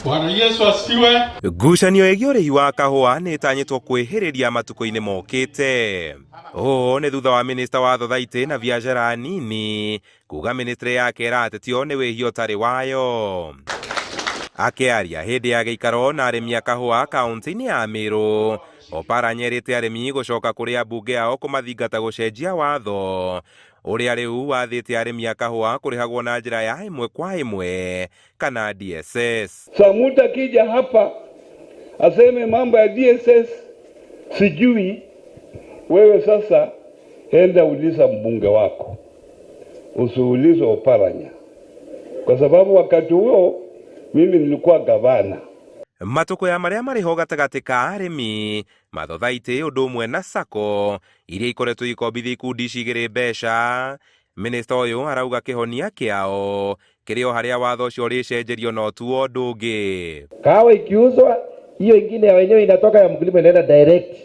Bwana Yesu asifiwe. Ngucanio ĩgiĩ ũrĩhi wa kahũa nĩ ĩtanyĩtwo kwĩhĩrĩria matukũ-inĩ mokĩte. Ũũ nĩ thutha wa minista wa thothaitĩ na biacara nini kuga ministry yake ĩratetio nĩ wĩhia ũtarĩ wayo. Akĩaria hĩndĩ ya gĩikaro na arĩmi a kahũa kaunti-inĩ ya Meru, Oparanya erĩte arĩmi gũcoka kũrĩ ambunge ao kũmathingata gũcenjia watho ũrĩa rĩu wathĩte arĩmi a kahũa kũrĩhagwo na njĩra ya ĩmwe kwa ĩmwe kana DSS. Sa mtu akija hapa aseme mambo ya DSS sijui, wewe sasa enda uliza mbunge wako, usiulize Oparanya, kwa sababu wakati huo mimi nilikuwa gavana. Matũkũya marĩa marĩ ho gatagatĩ ka arĩmi mathothaitĩ ũndũ ũmwe na sacco iria ikoretwo ikombithia ikundi ici igĩrĩ mbeca. Minista ũyũ arauga kĩhonia kĩao kĩrĩ o harĩa watho ũcio ũrĩcenjerio no tu ũndũ ũngĩ. Kahawa ikiuzwa, hiyo ingine ya wenyewe inatoka ya mkulima inaenda direct,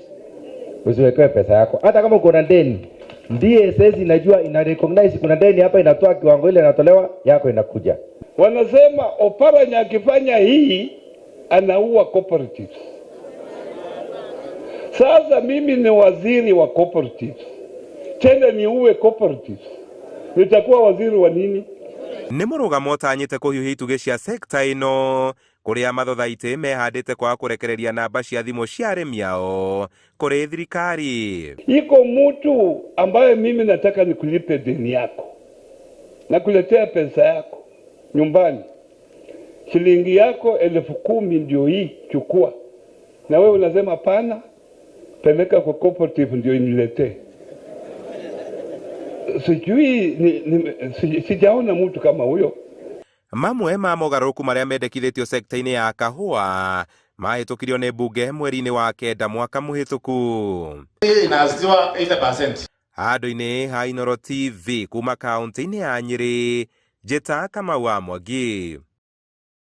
usiwekewe pesa yako, hata kama uko na deni. DSS inajua, ina recognize kuna deni hapa, inatoa kiwango ile inatolewa, yako inakuja. Wanasema Oparanya akifanya hii anaua cooperatives. Sasa mimi ni waziri wa cooperatives, tena niue cooperatives, nitakuwa waziri wa nini? Nĩ mũrũgamo ũtanyĩte kũhiũhia itugĩ cia sekta ĩno kũrĩa mathothaitĩ mehandĩte kwaga kũrekereria namba cia thimũ cia arĩmi ao kũrĩ thirikari. Iko mtu ambaye mimi nataka nikulipe deni yako, nakuletea pesa yako nyumbani, shilingi yako 10,000 ndio hii, chukua. Na wewe unasema pana, peleka kwa cooperative ndio iniletee. Sijui sijaona mtu kama huyo. Mamwe ma mogarũrũku marĩa mendekithĩtio sekta-inĩ ya kahũa mahĩtũkirio nĩ mbunge mweri-inĩ wa kenda mwaka mũhĩtũku. Inaanziwa 80%. Handũ-inĩ ha Inooro TV kuma kaunti-inĩ ya Nyĩrĩ, njĩta Kamau wa Mwangi.